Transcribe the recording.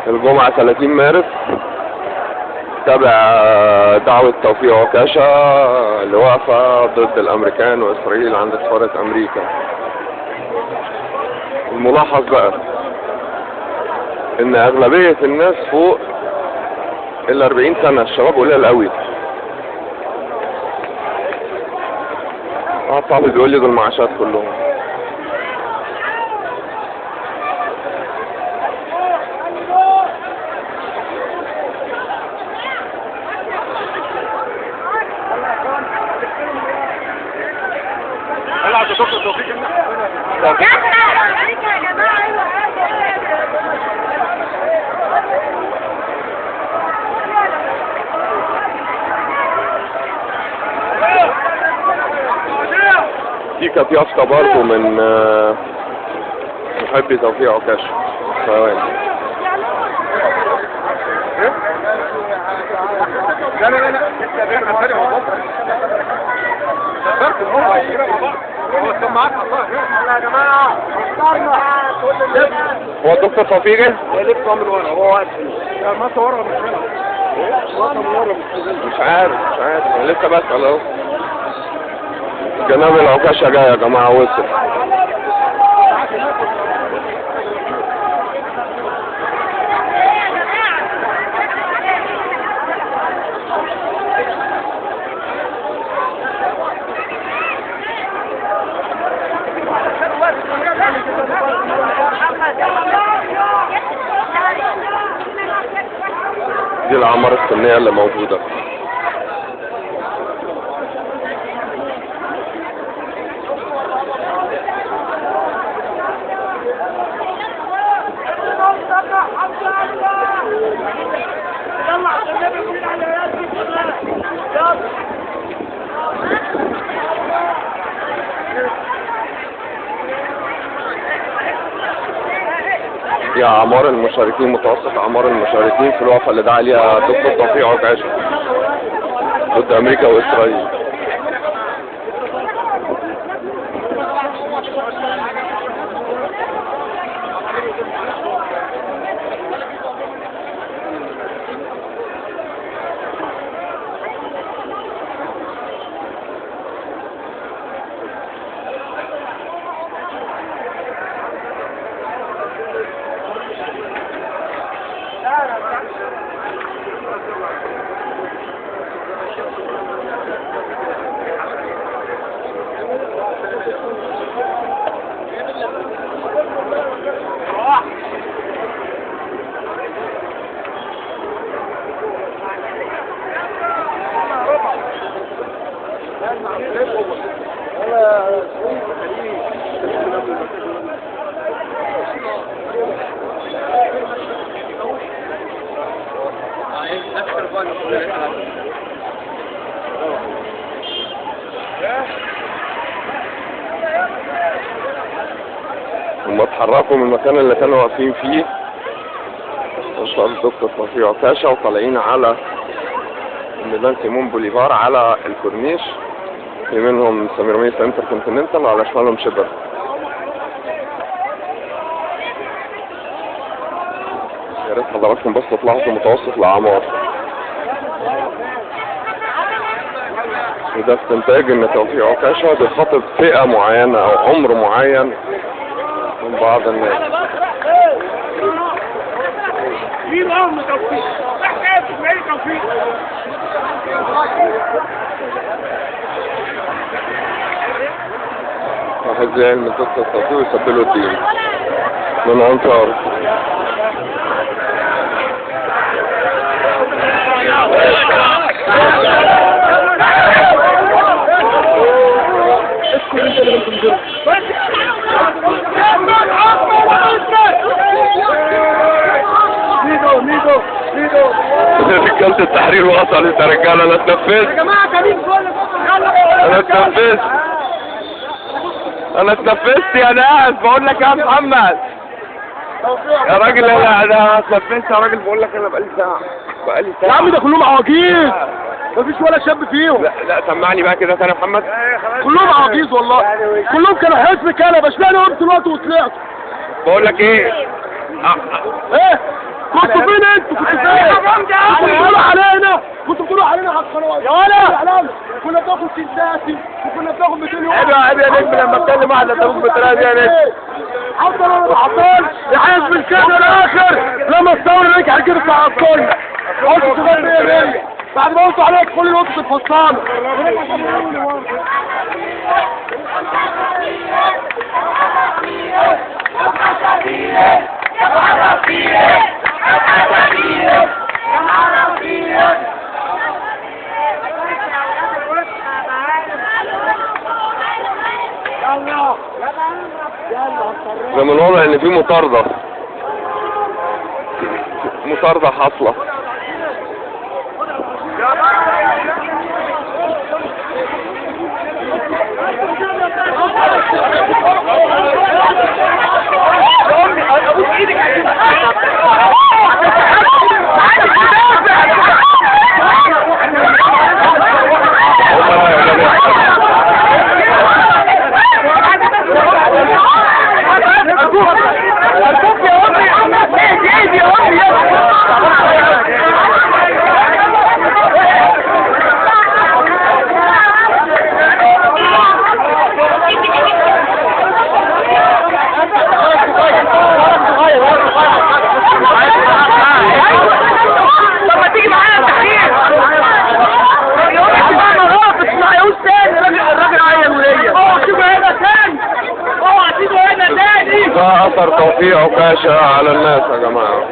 الجمعة 30 مارس، تابع دعوة توفيق عكاشة اللي واقفة ضد الأمريكان وإسرائيل عند سفارة أمريكا. الملاحظ بقى إن أغلبية الناس فوق ال 40 سنة، الشباب قليل قوي. واحد صاحبي بيقول لي دول معاشات كلهم. دي كانت يافطة برضه من محبي توفيق عكاشة. ثواني. لا لا لا هو الدكتور توفيق ايه؟ مش عارف، مش عارف، انا لسه بسأل اهو. جناب العكاشة جاي يا جماعة، وصل. دي الأعمار السنية اللي موجودة. دي أعمار المشاركين، متوسط أعمار المشاركين في الوقفة اللي دعا عليها الدكتور توفيق عكاشة ضد أمريكا وإسرائيل. هما اتحركوا من المكان اللي كانوا واقفين فيه وصل الدكتور توفيق عكاشة، وطالعين على ميدان سيمون بوليفار على الكورنيش، في منهم سميراميس انتركونتيننتال وعلى شمالهم شبر. يا ريت حضراتكم بس تلاحظوا متوسط الاعمار، وده استنتاج ان توفيق عكاشة بيخاطب فئة معينة او عمر معين من بعض الناس. مين ام توفيق؟ احنا توفيق. واحد زعل من دكتور توفيق ويسبله الدين من انصار. رجالة التحرير وصلت يا رجالة. انا اتنفست يا جماعة، انا اتنفست، انا اتنفست يا ناس. بقول لك يا محمد يا راجل، انا اتنفست يا راجل، بقول لك انا بقالي ساعة، بقالي ساعة يا عم. ده كلهم عواجيز، مفيش ولا شاب فيهم. لا لا سمعني بقى كده تاني يا محمد. كلهم عواجيز والله، كلهم كانوا حزب كلب. اشمعنى قمت دلوقتي وطلعت؟ بقول لك ايه؟ ايه كنتوا فين؟ انتوا كنتوا فين؟ كنتوا بتقولوا علينا، كنتوا بتقولوا علينا على القنوات يا ولا. كنا بناخد سداسي وكنا بناخد 200 يورو. عيب عيب يا نجم لما اتكلم واحد انت بالطريقة دي يا نجم. حصل ولا ما حصلش؟ يا عايز من كده الاخر لما الثورة نجحت كده بتاع الكل. قلت شغال 100 100 بعد ما قلتوا عليك كل الوقت اتفصلنا. ده من الواضح ان في مطاردة، مطاردة حاصلة. ده اثر توفيق عكاشة على الناس يا جماعة.